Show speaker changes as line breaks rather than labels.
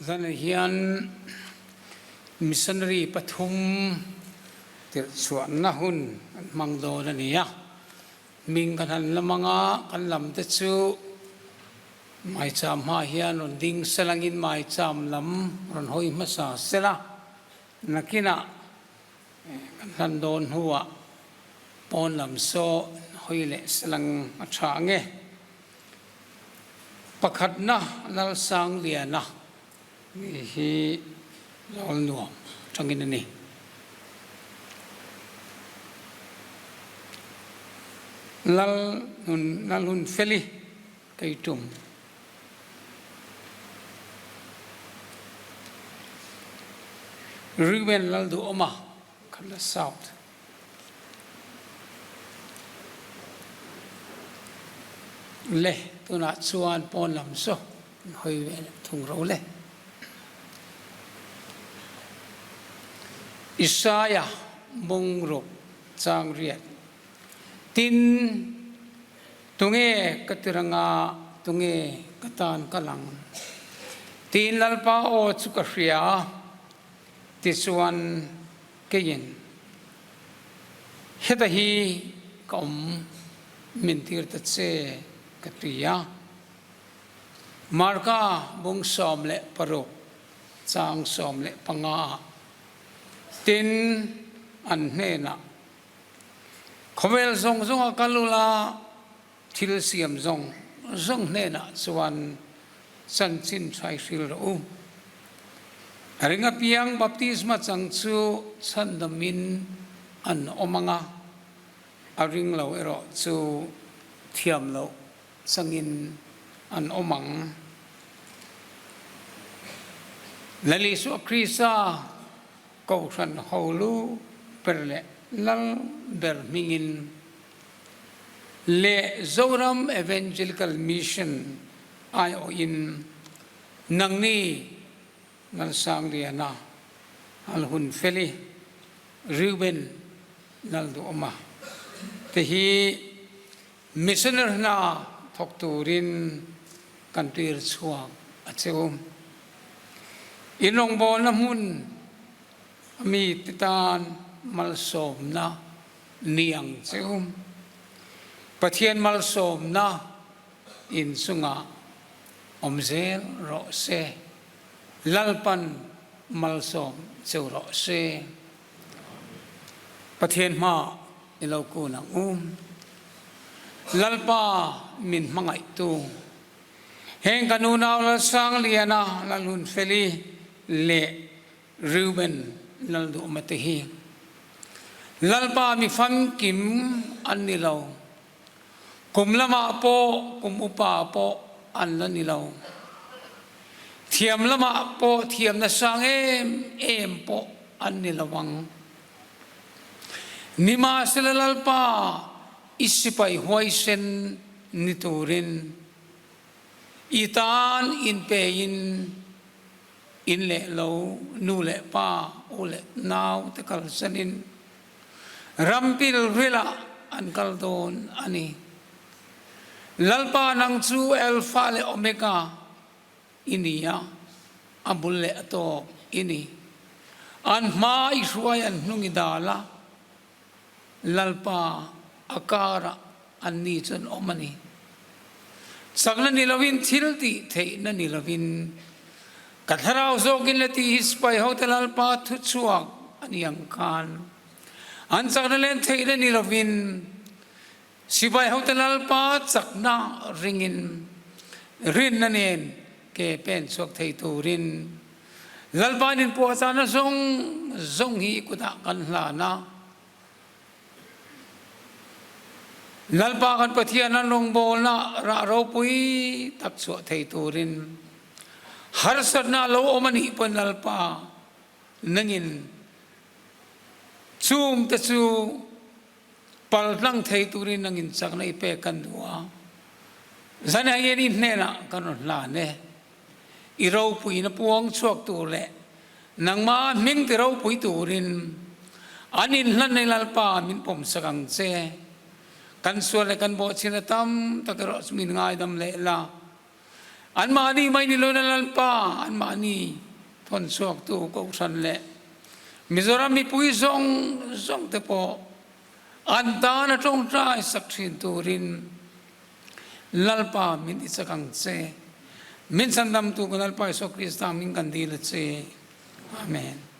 Zanah hian missionary pathum tirh chhuahna hun an hmang dawn a ni a. Hming kan han lam ang a, kan lam te chu maicham hma hian rawn ding sel angin maicham lam rawn hawi hmasa sel a, nakinah kan hlan dawn hnuah pawn lam saw hawi leh sel ang a tha ang e. Pakhatna Lalsangliana ni hi zawl nuam tangin a ni. Lal hun Lal hun feli kei tum. Reuben Lalduhawma Khatla South. Le, tunah chuan pawn lam chu an hawi ve leh thung ro le. Isaiah bungruk chang riat tin tunge ka tiranga tunge ka tan ka lang tiin Lalpa aw chu ka hria a tichuan Keiin heta hi ka awm min tir ta che ka ti a. Marka bung 16 chang 15 ah tin an hnenah, Khawvel zawng zawnga kal ula, Thil siam zawng zawng hnenah chuan chanchin hrai hril rawh u. A ring apiang baptisma chang chu chhandamin an awm ang a, a ring lo erawh chu thiam loh changin an awm ang. Lal Isua Krista Kohhran holu ber leh lal ber hmingin leh Zoram Evangelical Mission aiawhin nangni Lalsangliana, Alhunfeli, Reuben Lalduhawma te hi Missionary hna thawk turin kan tir chhuak a che u. In rawngbawlna hmun a mite tan malsawmna ni ang che u. Pathian malsawmna in chungah awm zel rawh se. Lalpan malsawm cheu rawh se. Pathian hma i lo kun ang u. Lalpa min hmangaihtu. Heng kan unau Lalsangliana, Lalhunfeli leh Reuben Lalduhma te hi Lalpa mi famkim an ni lo. Kum lamah pawh kum upa pawh an la ni lo. Thiam lamah pawh thiamna sang em em pawh an ni lo ang. Nimahsela Lalpa i sipai huaisen ni turin i tan inpein in leh lo, nu leh pa, u leh nau te kalsanin ram pilrilah an kal dawn a ni. Lalpa nang chu Alpha leh Omega i ni a, a bul leh a tawp i ni. An hma i hruai an hnung i dal a, Lalpa a karah anni chu an awm a ni. Chakna ni lovin, thil tih theihna ni lovin, ka thlarau zawkin le tih hi sipai hote Lalpa thuchhuak a ni ang khan. An chakna len theihna ni lovin, sipai hote Lalpa chakna ringin, rinna nen ke pen chhuak thei turin Lalpa nin puahchahna zawng zawng hi i kutah kan hlan a. Lalpa kan Pathian an rawngbawlna rah ropui tak chhuah thei turin harsatna a lo awm a nih pawn Lalpa nangin chungte chu paltlang thei turin nangin chakna i pek kan duh a. Zanah hian i hnenah kan rawn hlan e. I ropuina puang chhuak tur leh nangmah hming ti ropui turin an inhlan nei Lalpa min pawmsak ang che. Kan sual leh kan bawhchhin a tam tak erawh chu min ngaidam leh la. Anmahni mai ni loin a Lalpa, anmahni thawn chhuaktu Kohhran leh Mizoram mipui zawng zawng te pawh an tan a tawngtai sak thin turin Lalpa min ti chak ang che. Min chhandamtu kan Lalpa Isua Krista min kan dil a che. Amen.